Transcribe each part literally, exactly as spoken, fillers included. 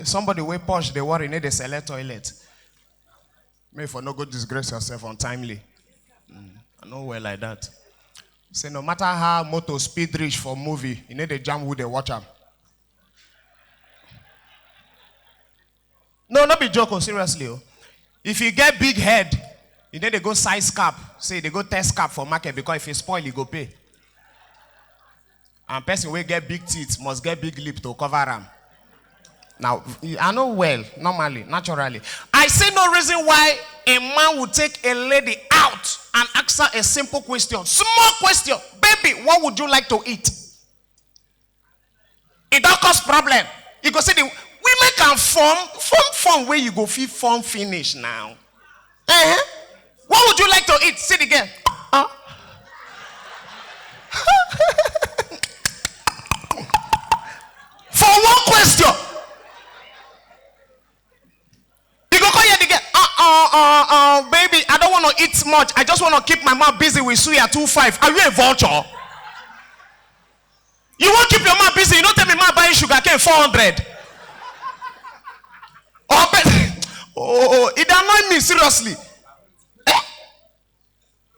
Somebody wey push dey worry, need dey select toilet. May for no go disgrace yourself untimely. Mm, I know well like that. Say no matter how motor speed reach for movie, you need dey jam who dey watch am. No, no be joke, oh, seriously, oh. If you get big head, you need to go size cap. Say they go test cap for market because if you spoil, you go pay. And person wey get big teeth must get big lip to cover am. Now, I know well, normally, naturally. I see no reason why a man would take a lady out and ask her a simple question. Small question. "Baby, what would you like to eat?" It don't cause problem. You go see the women can form, form, form where you go feel form finish now. Uh-huh. "What would you like to eat?" See the girl. Uh. For one question. You go call you the girl. Uh, uh, uh, uh, baby, I don't want to eat much. I just want to keep my mouth busy with suya two five. Are you a vulture? You won't keep your mouth busy. You don't tell me man buying sugar cane four hundred. Oh, but, oh, it annoyed me seriously. Eh?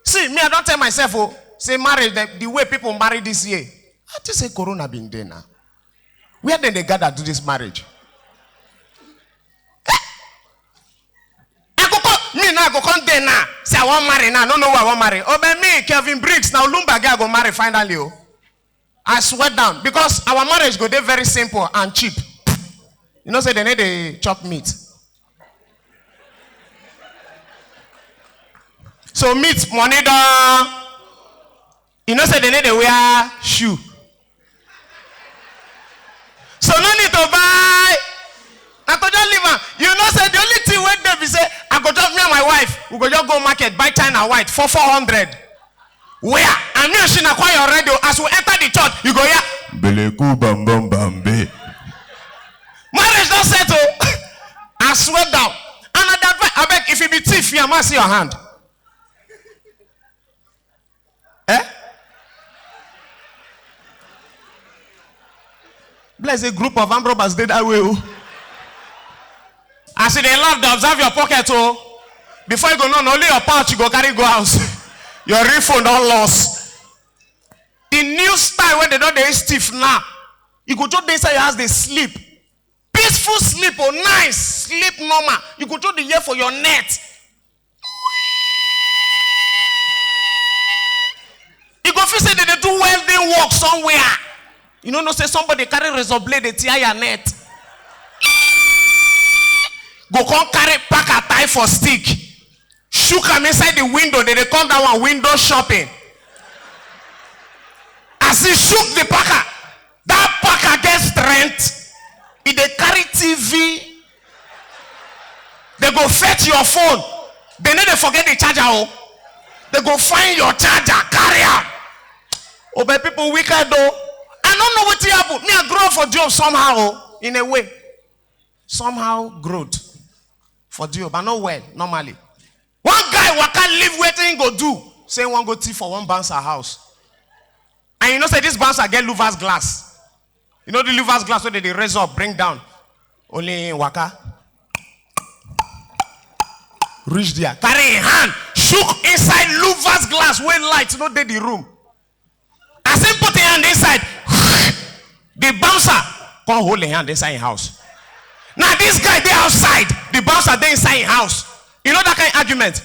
See, me, I don't tell myself, oh, say marriage, the, the way people marry this year. I just say corona been there now. Where then they gather do this marriage? Eh? I go come, me now, I go come there now. Say I want marry now. No, no, I want marry. Oh, but me, Kelvin Briggs, now Lumba girl go marry finally, oh. I swear down because our marriage go dey very simple and cheap. You know, say they need to chop meat. So meat money down. You know, say they need to wear shoe. So no need to buy. I to just leave am. You know, say the only thing wey dey be say I go just, me and my wife, we go just go market buy China white for four hundred. Where? And me and she na quite already. As we enter the church, you go hear beleku bam bam bam be. Marriage don settle. I swear down. And I advise, I beg, if you be thief, you must see your hand. Eh? Bless a group of armed robbers did that way. Oh. As you dey laugh, dey observe your pocket, oh. Before you go, no, no, only your pouch you go carry go house. Your real phone don lost. The new style wey they don dey use thief now. You go just dey inside your house, dey sleep. Peaceful sleep, oh, nice sleep, normal. You go just dey hear for your net. You go feel say they dey do welding work somewhere. You no know say somebody carry razor blade dey tear your net. Go come carry pack and tie for stick. Shook am inside the window. They dey call that one window shopping. As he shook the packer, that packer get strength. E dey carry T V. They go fetch your phone. They no dey forget the charger, oh. They go find your charger, carry am. Oh, but people wicked, though. I don't know what happen. Me, I grew up for Job somehow, oh, in a way. Somehow growth for Job. I know well, normally. One guy waka leave wetin he go do. Say he wan go thief for one bouncer house. And you know say this bouncer get louvers glass. You know the louvers glass wey they dey raise up, bring down. Only waka. Reach there. Carry him hand. Shook inside louvers glass wey light no dey the room. As he put him hand inside, the bouncer come hold him hand inside him house. Now this guy dey outside, the bouncer dey inside him house. You know that kind of argument?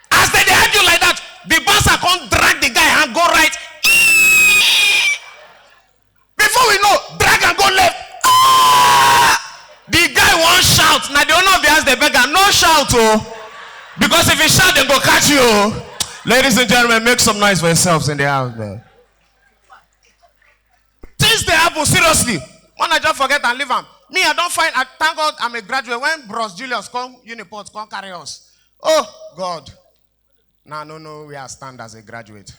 As they dey argue like that, the bouncer come drag the guy and go right. Before we know, drag and go left. Ah! The guy wan shout. Now the owner of the house dey beg am, "No shout, oh. Because if you shout, they go catch you, oh." Ladies and gentlemen, make some noise for yourselves in the house, man. Things dey happen, seriously. Man, I just forget and leave am. Me, I don't find, I thank God I'm a graduate. When Bros Julius come, Uniport come carry us. Oh, God. Now, no, no, we are stand as a graduate.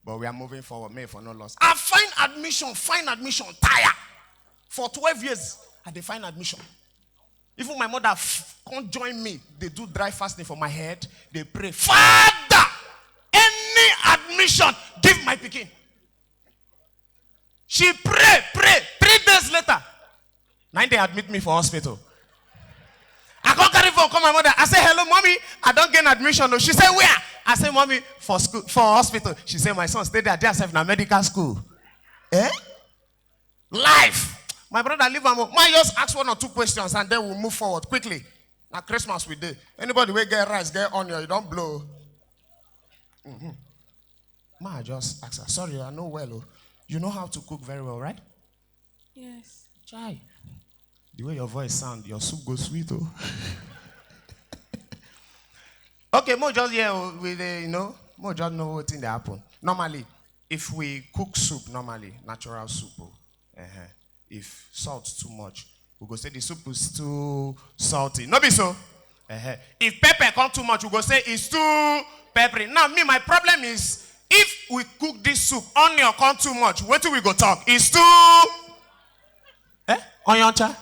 But we are moving forward. May for no loss. I find admission, find admission, tire. For twelve years, I dey find admission. Even my mother f-, come join me. They do dry fasting for my head. They pray, "Father, any admission, give my pikin." She pray, pray. Three admit me for hospital. I come carry phone, call my mother. I say, "Hello, mommy. I don gain admission o." She say, "Where?" I say, "Mommy, for school, for hospital." She say, "My son, stay there. There sef na medical school." Eh? Life. My brother, leave am o. Ma just ask one or two questions and then we'll move forward quickly. Na Christmas we dey. Anybody wey get rice, get onion, you don blow. Mm-hmm. Ma just ask her, "Sorry, I know well o. You know how to cook very well, right?" Yes. Chai. The way your voice sound, your soup go sweet o. Okay, mo just here o, we dey, you know, mo just know wetin dey happen. Normally, if we cook soup normally, natural soup o, uh-huh, if salt too much, we go say the soup is too salty. No be so? Uh-huh. If pepper come too much, we go say it's too peppery. Now, me, my problem is, if we cook this soup, onion come too much, wetin we go talk? It's too, eh? Onion cha?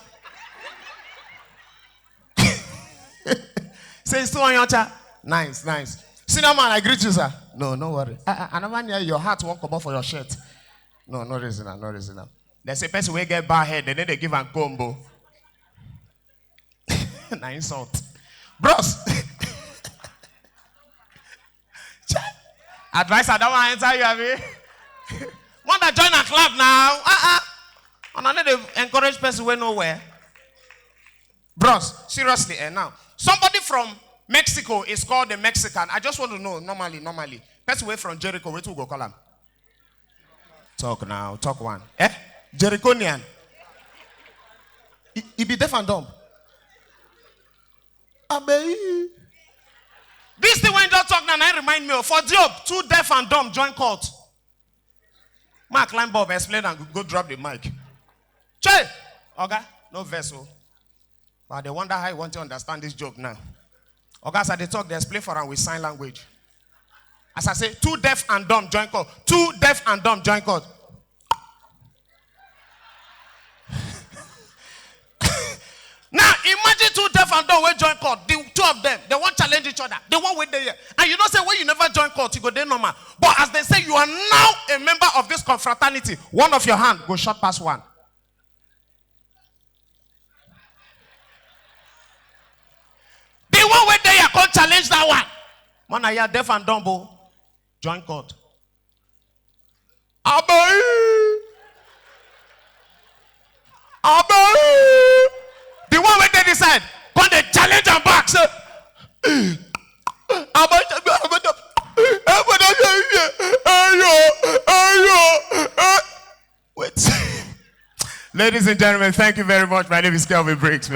Say it's too onion cha. Nice, nice. Senior man, I greet you, sir. No, no worry. I, I, I never near your heart won't come off for your shirt. No, no reason, no reason. There's a person wey get bad head, they need to give am combo. Na insult. Bros. Chai. Advice, I don't want to enter you, abi. Mother, join and clap now. Uh-uh. And I need to encourage person wey know where. Bros, seriously, eh, now. Somebody from Mexico is called a Mexican. I just want to know, normally, normally. Person wey from Jericho, wetin we go call am? Talk now, talk one. Eh? Jerichonian. He, he be deaf and dumb. Abe. This thing wey you just talk now, na remind me of for Job, two deaf and dumb join court. Ma climb up, explain and go drop the mic. Che! Oga, no vex o. But I dey wonder how you want to understand this joke now. Oga, as I dey talk, they explain for am with sign language. As I say, two deaf and dumb join court. Two deaf and dumb join court. Now, imagine two deaf and dumb wey join court. The two of them, they wan challenge each other. The one wey dey here. And you know say when you never join court, you go dey normal. But as they say, you are now a member of this confraternity. One of your hand go short pass one. The one wey dey here come challenge that one. Man, I hear deaf and dumb o. Join court. Abai. Abai. The one wey dey this side, come dey challenge am back. Say, Abai. Ayo, ayo, eh. Wait. Ladies and gentlemen, thank you very much. My name is Kelvin Briggs.